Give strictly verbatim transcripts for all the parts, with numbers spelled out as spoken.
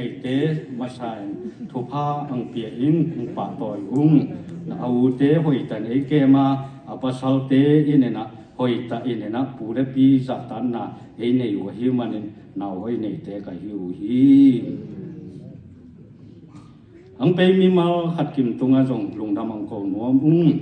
Eite masa in thupha ang pia in ang pahtawi ung. Na a ute hoihtan ei kema, a pasalte in ena hoihta in ena pu le pi zahtanna ei nei uh ahi manin nau hoi neite ka hi uh hi. Ang pei mimal khat kim tungah zong lungdam ang ko nuam ung.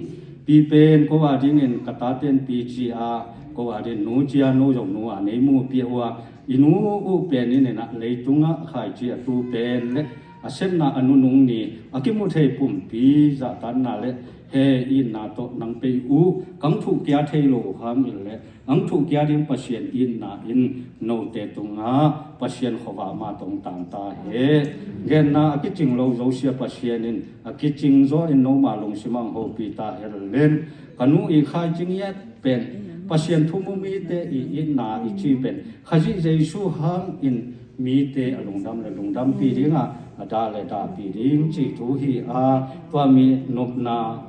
Pi pen ko a dingin ka taten pi ci a, ko a dingin nu ci a, no zong nu a nei mu pia uh a, i nu uh pen in ena leitungah khaici a tu pen le a sepna a nunung ni a kimu thei pumpi zahtanna le he itna tawh nang pei uh kang thuh kia thei lo hang in le ang thuh kia ding Pasian itna in note tungah Pasian khuava ma tong tang ta he. Genna a kicing lo zosia Pasian in a kicing zaw in noma lungsim ang hopi ta he len. Ka nu i khaici ngiat pen Pasian thu mu mite i itna i ci pen Khazih Jesu hang in mite a lungdam le lungdampi ding a, a da le dapi ding ci thu hi a, tua mi nopna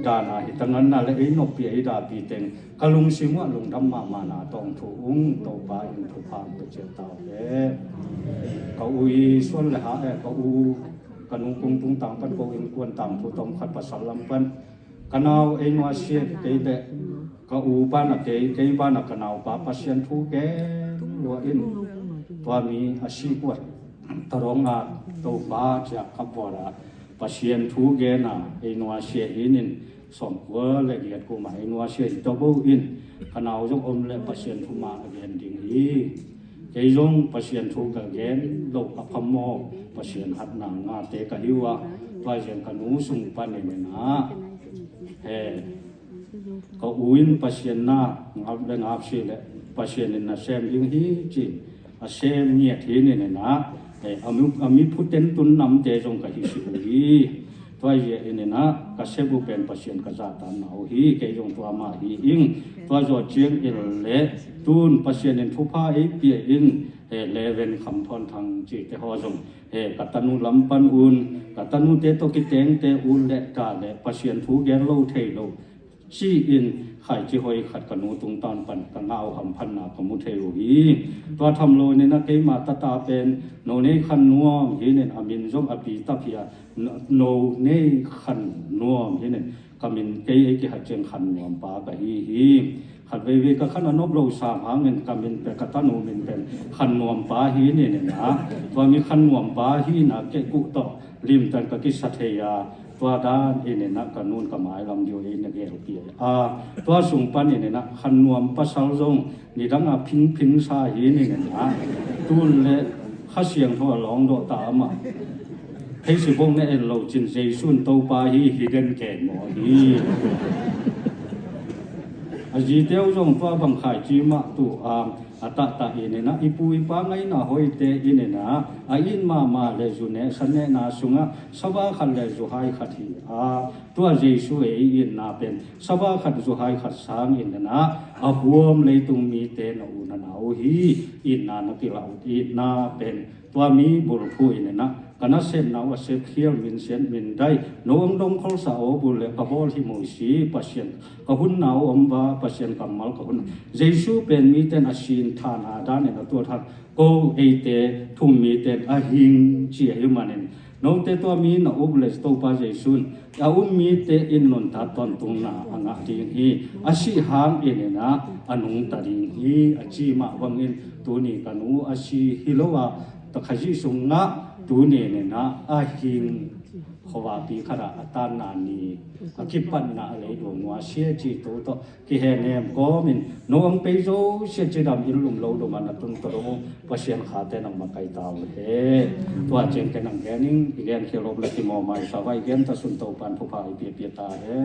dana hi tanganna le ei noppi ei dapi teng ka lungsim uh a lungdam mahmahna tawng thu ung Topa in thupha ang pia ciat ta uh he. Ka u i suan le ha e, ka u ka nungkung tung tang pan ko innkuan tang thu tawm khat pasal lam pan ka nau ei nuasia kei le ka u pana kei, kei pana ka naupa Pasian thu ke lua in tua mi a si kuat tadong a Topa ciak ka buala Pasian thu gena ei nuasia hinin sawmkua le giat kuma ei nuasia hi tobo in ka nau zong om le Pasian thu ma a gen ding hi. Kei zong Pasian thu ka gen lo a phamawh Pasian hatna ngate ka hi uh a, tua zian ka nu sung panin ena he ka u in Pasian na ngap le ngap si le Pasian in na sem ding hi ci a sem ngiat hi ni nena he a mi, a mi phuten tun namte zong ka hi si uh hi. Tua zian in ena ka sep uh pen Pasian ka zahtanna uh hi, kei zong tua mah hi ing. Tua zawh ciang in le tun Pasian in thupha ei pia in he leven kham thawn thang cite haw zong he ka tanu lam pan un ka tanute tawh kitengte un le ta le Pasian thu gen lo thei lo ci in khaici hoi khat ka nu tungtawn pan ka ngau hamphatna ka mu thei uh hi. Tua tham lo nena keima tata pen no nei khan nuam hi nen a min zong a pi ta phia no nei khan nuam hi nen ka min kei ei kihat ciang khan nuam pa ka hi hi. Khat veivei ka khan a nop lo sam hangin ka min pe ka tanu min pen khan nuam pa hi ni nena tua mi khan nuam pa hi na kei kuh tawh limtan ka kisa thei a tua dan hi nena ka nun ka mai lam dio ei na gel pia a tua sung pan hi nena khan nuam pasal zong nidang a phingphing sa hi ni nena tun le Kha Siangtho a lawng dawh ta amah. Hei si bawng na en lo cin Jesu in Topa hi hi den kei maw hi. A ziteu zong tua bang khaici mah tu a a tahtah in ena i pu i pa ngaina hoite in ena a in mahmah le zu neh sa nehna sungah saba khat le zu hai khat hi a tua Jesu ei itna pen saba khat zu hai khat sang in ena a huam leitung mite na u na nau hi itna na kilau itna pen tua mi bulphu in ena ka nasepna uh a sep khial min sian min dai no ang dong kholsa aw bul le ka bawl hi muisi Pasian ka hun nau om va Pasian kammal ka hun Jesu pen miten a sin thana dan in a tua thak ko eite thum miten a hing ci ahi manin note tua mi na up le Topa Jesu in a um mite in nuntak tawntungna a ngah ding hi a sih hang in ena a nungta ding hi a ci mah bangin tuni ka nu a si hi lo a ta Khazih sungah tuni nena a hing khuapi khatah a tanna ni a kipatna a lei duang nuasia ci tu tawh kihenem kawmin no ang pei zo sia cidam in lum lo lum a na tun tawh dong Pasian khate nang makai ta uh he. Tua ciang ke nang genin i gen khia lop le kimaw mai sa vai gen ta sun Topan thupha i piapia ta he.